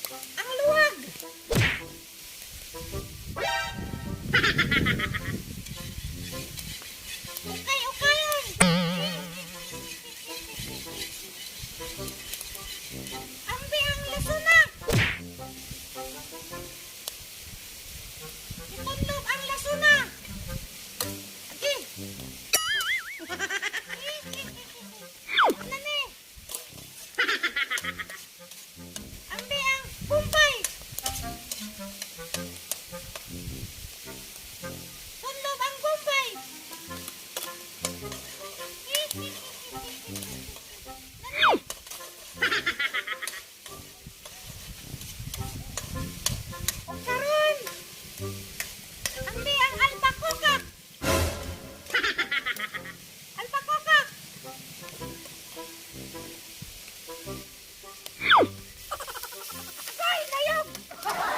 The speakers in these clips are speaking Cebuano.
Ang luwag. Okay, okay. Ambi ang lasuna. Ikunlob ang lasuna. Okay. Nani? Ambi ang Bombay. Kunlob ang Bombay. Nani? O karon. Ambi ang alpakokak. Alpakokak. Ay, nayog! Ah!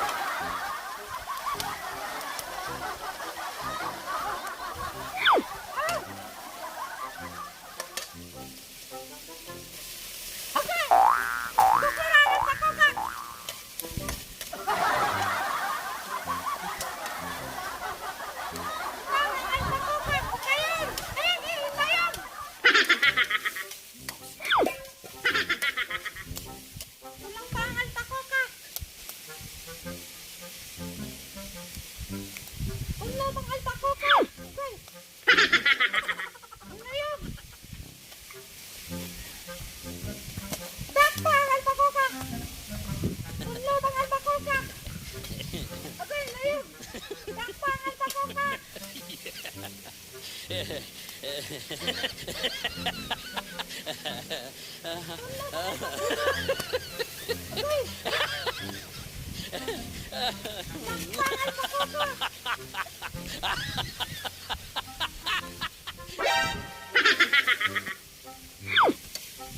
Okay! Kukura ang alpakokak! Ang alpakokak! Okay yun! Ay, ay, nayog! Kulang pa ang alpakokak! Kunlob ang alpakokak! Okay. Nayog! Dakpa ang alpakokak! Kunlob ang alpakokak! Okay, nayog! Dakpa ang alpakokak! Kunlob ang alpakokak! Okay! Dakpa ang alpakokak!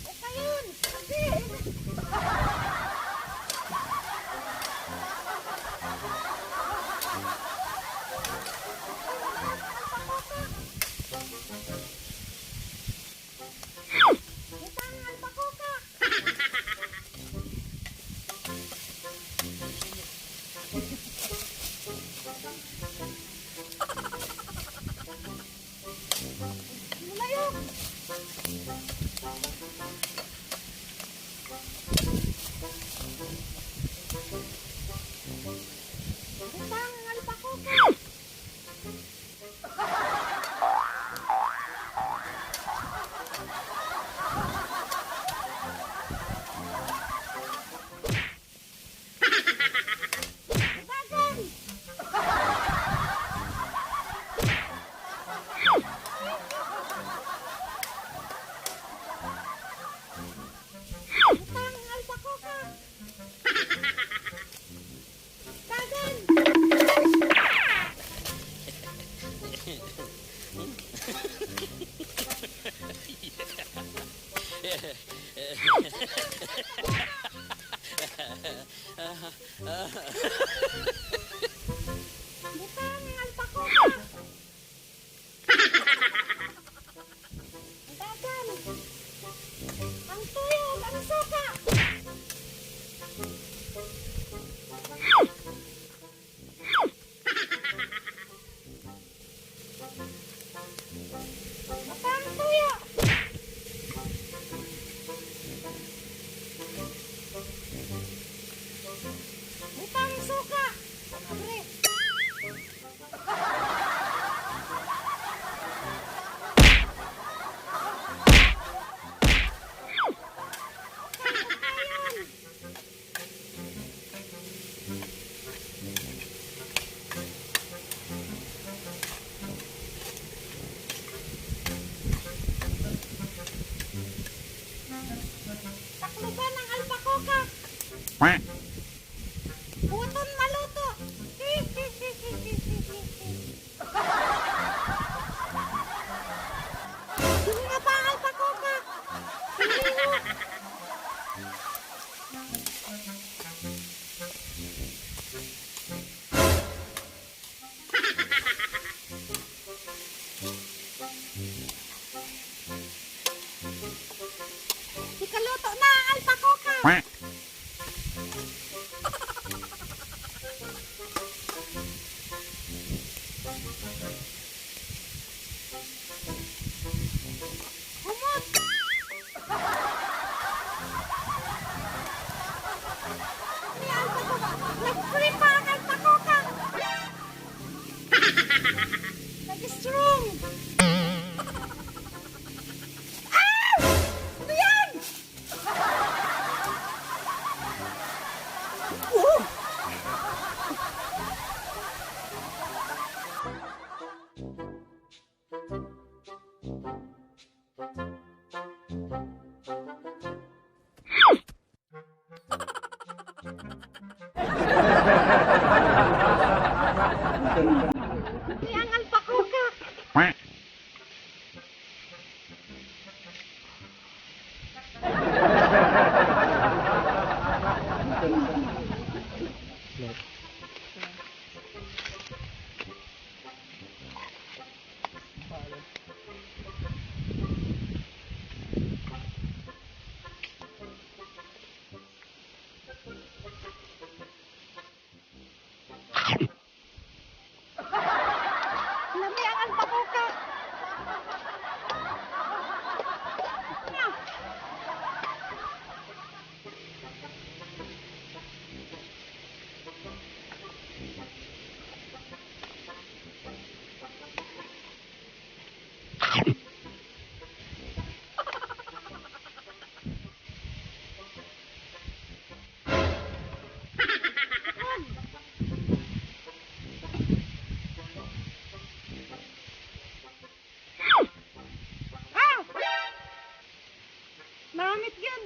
Okay yun! Okay! Butang ang alpakokak! Mulayog! Butang ang alpakokak! Dagan! Butang ang alpakokak! Dagan! Butang ang alpakokak! Dagan! Ang tuyo ug ang suka! Butang tuyo! Butang suka! Abre! Ayun! Takluban ng alpakokak! Buton maluto! Nga pa ang alpakokak! Lihok! Ikaluto na ang alpakokak! Nag-free pa ang alpakoka. Nag-strong. Ah! Ano yan? Oh! Hindi ang alpakoka. Lami ang alpakoka. Ah! Ah! Namit yun.